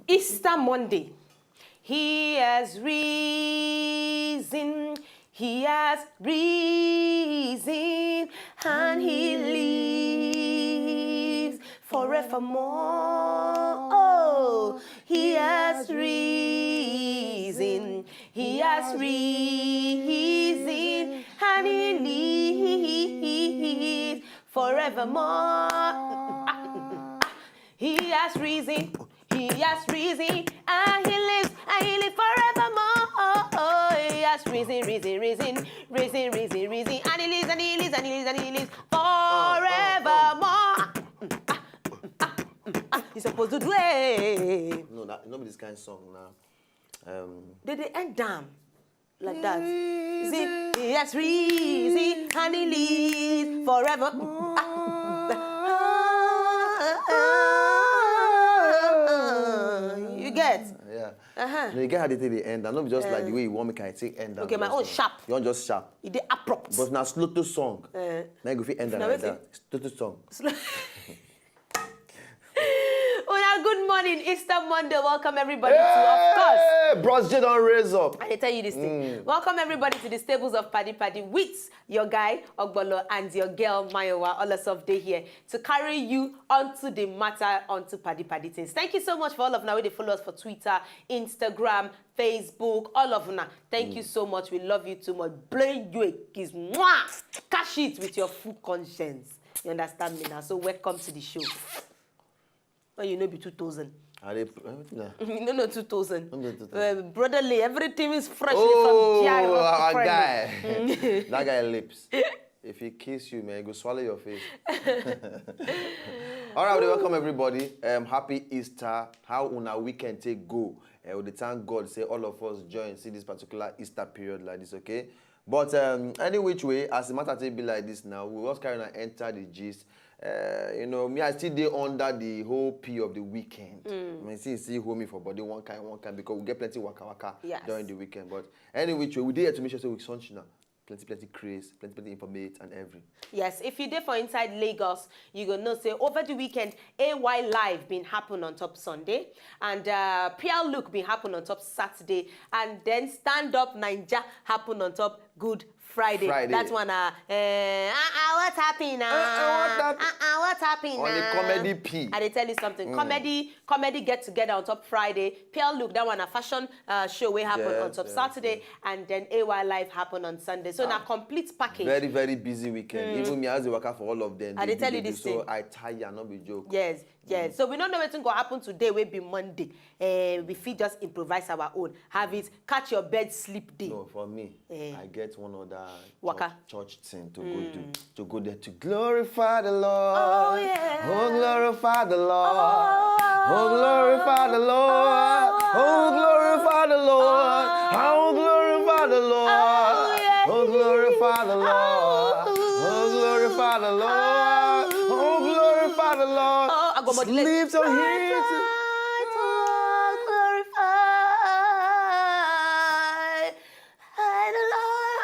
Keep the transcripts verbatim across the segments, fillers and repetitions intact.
Easter Monday. He has risen, he has risen, and he lives forevermore. Oh, he has risen, he has risen, and he lives forevermore. He has risen, he has risen, and he lives, and he lives forevermore. Oh, he has risen, risen, risen, risen, risen, risen, and he lives, and he lives, and he lives, and he lives forevermore. He's supposed to do it. No, that no be this kind of song now. Um, They they end down like that. See, he has risen, and he lives forever. You get? yeah. Uh-huh. No, you get how they take the end. I know just like the way you want me can take end. Okay, my own sharp. You want just sharp. It dey abrupt. But now slow to song. Eh. Now you go fit end Now like wetin? That. Slow to song. Una good morning, Easter Monday. Welcome everybody to, of course. Hey, Bros J don raise up. I dey tell you this thing. Welcome everybody to the stables of Paddy Paddy with your guy Ogbolo and your girl Mayowa. All of us dey here to carry you onto the matter, onto Paddy Paddy things. Thank you so much for all of now wey dey follow us for Twitter, Instagram, Facebook, all of una. Thank you so much. We love you too much. Blowing you a kiss. Mwah! Catch it with your full conscience. You understand me now? So welcome to the show. When you know be two thousand. Are they? Everything na. You no know two thousand. No be two thousand. Uh, brotherly, everything is freshly Oh, from J I Rock our friendly. Guy. That guy lips. If he kiss you, man, he go swallow your face. All right, we welcome everybody. Um, happy Easter. How una weekend take go? Uh, we dey thank God say all of us join see this particular Easter period like this, okay? But um, any which way, as the matter take be like this now, we just carry and enter the gist. Uh, you know, me, I still dey under the whole P of the weekend. I mean, see, see, hold me for body one kind, one kind, because we get plenty waka waka Yes. During the weekend. But any which way, we dey here to make sure say we sunshine now. Plenty, plenty craze, plenty, plenty informate and every. Yes, if you dey for inside Lagos, you go know say over the weekend, A Y Live been happen on top Sunday, and uh, P L Look been happen on top Saturday, and then Stand Up Naija happen on top Good Friday. Friday. That one, uh, uh, uh, uh, what happened? Uh, uh, what hap- uh, uh, what happened? On the uh? comedy P. I dey tell you something. Comedy, comedy get together on top Friday. P L Look, that one a fashion uh, show wey happen Yes, on top yes, Saturday, and then A Y Live happen on Sunday. So na complete package. Very, very busy weekend. Even me, as the worker for all of them. I they dey tell do, you they this do. So thing. I tire, not be joke. Yes, yes. So we don't know wetin go happen today wey be Monday. Uh, we fit just improvise our own. Have it, catch your bed, sleep day. No, for me, Eh. I get one other Waka. Church, church thing to go do. To go there to glorify the Lord. Oh, yeah. Oh, glorify the Lord. Oh, glorify the Lord. Oh, glorify the Lord. Oh, glorify the Lord. Oh, yeah. Oh, glorify the Lord. Oh, glorify the Lord. Oh, glorify the Lord. Oh, I go modulate. Sleep so Right, here. right, oh, glorify the Lord.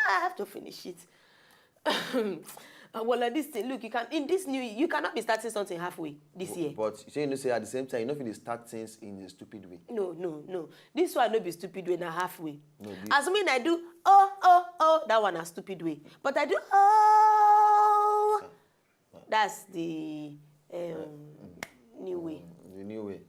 I have to finish it. Uh, well, uh, this thing, look, you can in this new, you cannot be starting something halfway this year. But you say you know say at the same time you know if you start things in a stupid way. No, no, no. This one no be stupid way na halfway. No, be- As me I do oh oh oh, that one na stupid way. But I do oh, that's the um, new way. The new way.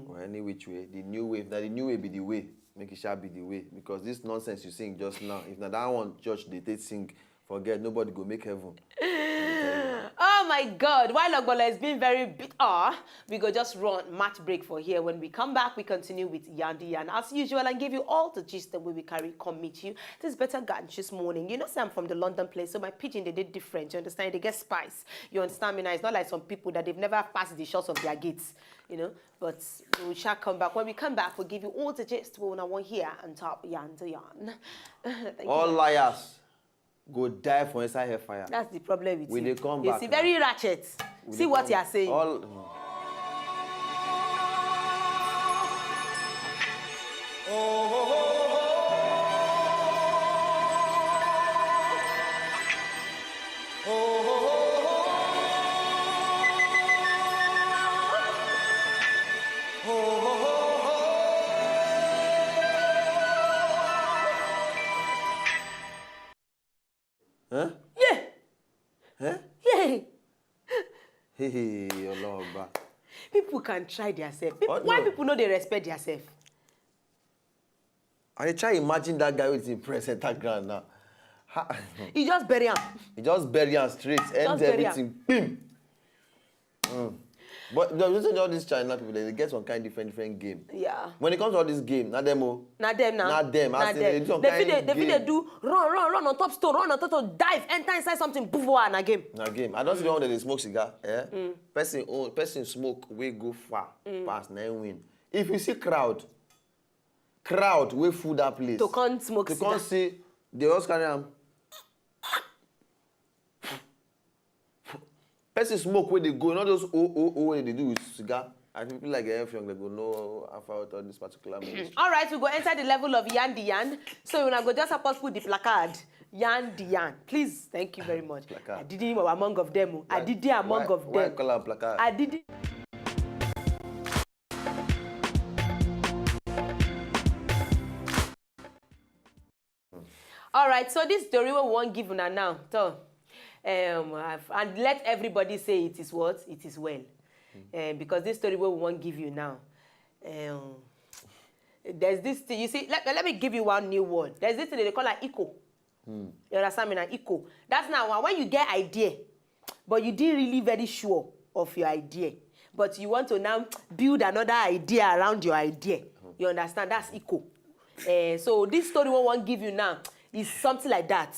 Or any which way, the new way. If na the new way be the way, make it shall be the way. Because this nonsense you sing just now, if na that one church dey take sing, forget nobody go make heaven. Oh my God! While Ogbolo is being very bit, ah, we go just run match break for here. When we come back, we continue with Yandi Yan as usual and give you all the gist that we will carry come meet you. This better garnish this morning. You know, say I'm from the London place, so my pidgin they did different. You understand? They get spice. You understand me now? It's not like some people that they've never passed the shots of their gates. You know, but we shall come back. When we come back, we'll give you all the gist we wanna want here and top Yandi Yan. Thank you. All liars go die for inside hellfire. That's the problem with We you. dey come You back see, now. very ratchet. We See dey what come- you are saying. All, Ọlọ́run ọba. People can try theirself. People, Oh, why no. People no dey respect theirself? I dey try imagine that guy wey dey press enter ground now. Ha, He just bury am. he just bury am straight, end bury am. Everything, bim. Mm. But you know say all these China people, they get some kind different different game. Yeah. When it comes to all this game, not them oh. Na them now. Na them. Na As in, them. they do some They fit dey, kind they fit dey game. Do run, run, run on top stone, run on top stone, dive, enter inside something, boom, wow, na game. Na game. I don't see the one that they smoke cigar. Eh? Person own, person smoke wey go far pass na him win. If you see crowd, crowd wey full that place. To come smoke To come cigar. See, they just carry am. Person smoke wey dey go, not those oh oh oh wey they do with cigar. I feel like F Young they go know how far out all this particular ministry. All right, we go enter the level of yan the yan. So una go just help us put the placard. Yan the yan. Please, thank you very much. Placard. I didn't among of them. Oh. I didn't among Why- of Why them. Call am placard? I didn't. All right, so this story we won't give una now. So, um, I've- and let everybody say it is what? It is well. Um, because this story we won't give you now. Um, there's this thing, you see, let, let me give you one new word. There's this thing they call an echo. You understand me now? Echo. That's now when you get idea, but you didn't really very sure of your idea. But you want to now build another idea around your idea. You understand? That's echo. Eh, so this story we won't give you now is something like that.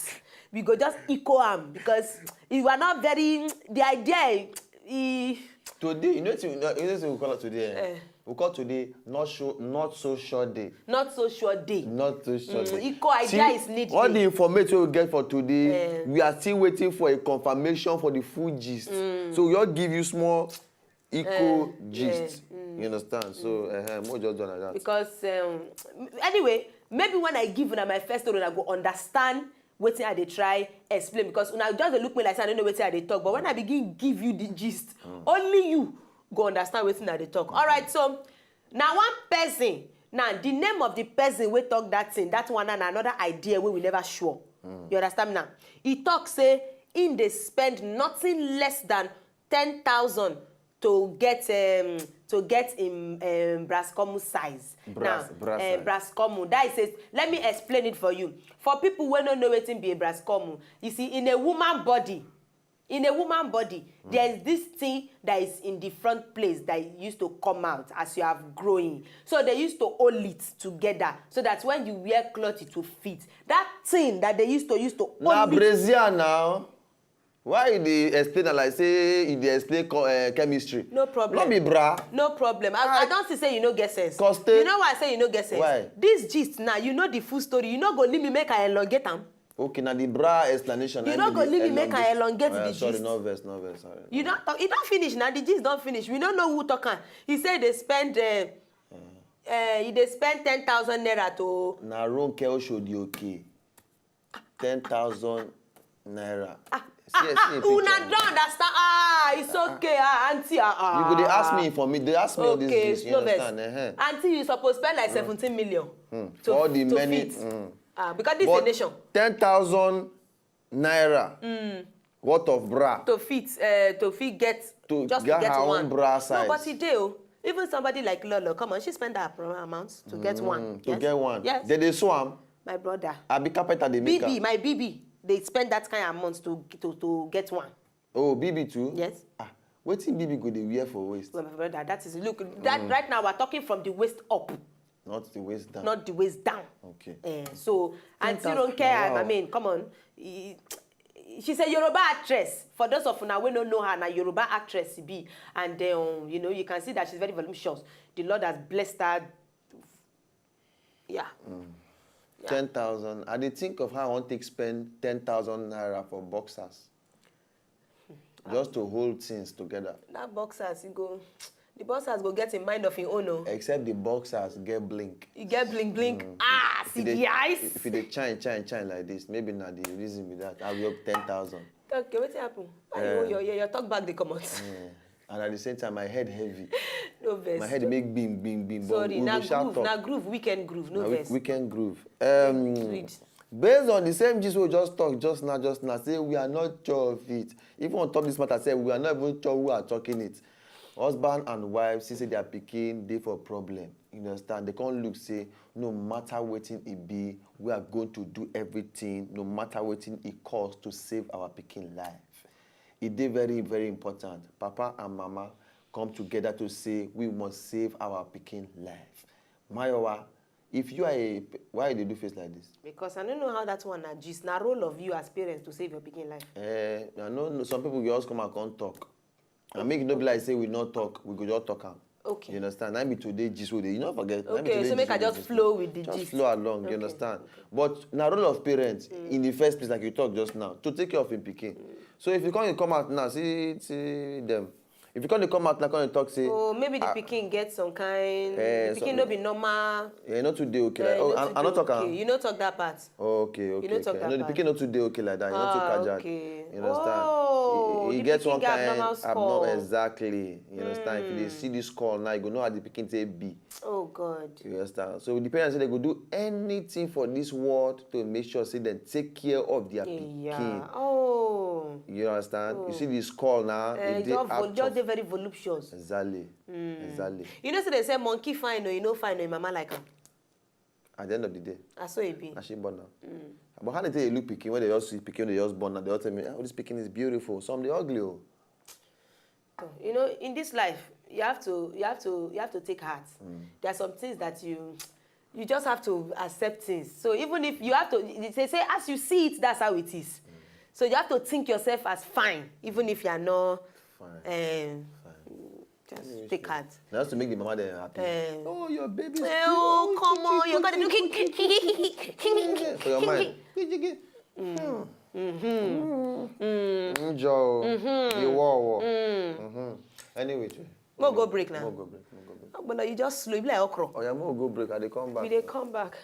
We go just echo am because you are not very the idea. E, Today, you know what you know what we call it today? Eh? We call today not sure, not so sure day. Not so sure day. Not so sure day. Equal idea See, is needed. All the information we get for today, we are still waiting for a confirmation for the full gist. So we all give you small equal gist. You understand? So uh, more just done like that. Because um, anyway, maybe when I give una my first story, I go understand wetin I dey try explain because una just dey look me like say I don't know wetin I dey talk. But when I begin give you the gist, only you go understand wetin I dey talk. All right, so now one person, now the name of the person wey talk that thing, that one na another idea wey we never sure. You understand me now? He talk say im dey spend nothing less than ten thousand to get um, to get im um, brascomu size. Bras- Now, bras um, size. Brascomu. That is, let me explain it for you. For people wey no know wetin be a brascomu, you see, in a woman body, in a woman body, there is this thing that is in the front place that used to come out as you have growing. So they used to hold it together so that when you wear cloth, it will fit. That thing that they used to used to hold Na it. Brazier now. Why you dey explain am like say you dey explain co- uh, chemistry? No problem. No be bra. No problem. I, I don't see say you no get sense. Cause they- You know why I say you no get sense? Why? This gist now, you know the full story. You no go leave me make I elongate am. Okay, now the bra explanation. You I no mean go the leave me make I elongation. Elongate Uh, the sorry, gist. No verse, no verse. Sorry. You don't talk. You don't finish now. The gist don't finish. We don't know who talk am. He say they spend. Uh, uh, he dey spend ten thousand naira to. Na Ronke Oshodi okay. Ten thousand naira. Ah, See, see a una picture. Don't understand. Ah, it's okay, ah, auntie. Ah, ah. You go dey ask me for me. They ask me all these Okay, things. You no vex. Understand? Uh-huh. Auntie, you suppose spend like seventeen million. For all the To many. Fit. Mm. Ah, because this is a But nation. Ten thousand naira worth of bra. To fit, uh, to fit get To just get to get her one. Own bra size. No, but e dey o. Even somebody like Lolo, come on, she spend that pro- amount to get one. Mm, to Yes. Get one. Yes. They dey sew am. My brother. Abi carpenter dey make B B, am. My B B, they spend that kind of amount to to, to get one. Oh, B B too. Yes. Ah, wetin B B go dey wear for waist? Well, my brother, that is look. That right now we're talking from the waist up, Not the waist down. Not the waist down. Okay. Eh, so Auntie thousand. Ronke, I Wow. Mean, come on. He- She's a Yoruba actress. For those of una wey no know her, na Yoruba actress she be, and um, you know you can see that she's very voluptuous. The Lord has blessed her. Yeah. Ten thousand. I dey think of how I wan take spend ten thousand naira for boxers. Just to hold things together. That boxers, you go. The boxers go get a mind of him own. Oh. Except the boxers get blink. You get blink blink. Ah, see the eyes. If you dey shine, shine, shine like this, maybe na the reason be that. I will ten thousand. Okay, wetin happen? Why you hold your your talk back dey comot? And at the same time, my head heavy. No vex. My head make bing, bing, bing. But Sorry, we na go shout groove, up. Na groove, weekend groove, no Na vex. Weekend groove. Um, Sweet. Based on the same gist we just talk just now, just now, say we are not sure of it. Even on top this matter, say we are not even sure who are talking it. Husband and wife see say their pikin dey for problem, you understand? They come look say, no matter wetin e be, we are going to do everything, no matter wetin e cost, to save our pikin life. E dey very, very important. Papa and mama come together to say we must save our pikin life. Mayowa, if you are a, why you dey do face like this? Because I don't know how that one na gist. Na role of you as parents to save your pikin life. Eh, I know some people go just come and come talk. And make e no be like say we no talk, we go just talk am. Okay. You understand? Na be today gist wey dey. You no forget. Na be Okay, today so make gist I wey dey just gist. Flow with the Just gist. Flow along. You Okay, understand? But na role of parents in the first place, like you talk just now, to take care of him pikin. So if you come, you come out now, see, see them. If you come, they come out now, come and talk, say, Oh, maybe the ah, pikin get some kind. Eh, The pikin some- no be normal. Yeah, e no too dey okay. Eh, Like, oh, no I, too I no dey talk am. Okay. You no talk that part. Okay, okay. You no okay. talk No, that the part. Pikin no too dey okay like that. You no too Ah, kajak. Okay. You understand? Oh, It- the it gets pikin one get kind abnormal abnormal. score. Exactly. You understand? If you dey see this score now, you go know how the pikin take be. Oh God. You understand? So the parents say they go do anything for this world to make sure say they take care of their Yeah. pikin. Oh. You understand? You Oh. see this call now, Eh, it dey just, vol- out just of dey very voluptuous. Exactly. Exactly. You know, say they say monkey fine, no, you know fine, no, your mama like am. At the end of the day, I saw it be. na she born am. But how they take look pikin when they just see pikin, they just born am, they all tell me, oh, this pikin is beautiful. Some dey ugly. Oh. So, you know, in this life, you have to, you have to, you have to take heart. There are some things that you, you just have to accept things. So even if you have to, they say, as you see it, that's how it is. So you have to think yourself as fine, even if you are not. Fine. Um, Fine. just take heart. Now to make the mama dem happy. Eh. Oh, your baby. Eh, oh, come on, you gotta do. For your mind. Mm-hmm. Enjoy. The war war. Mm-hmm. Anyway, Trey. Mo go break now. Mo go break. Mo go break. Oh, but now you just slow, you be like okra. Oh yeah, mo go break. I dey come back. We dey come back.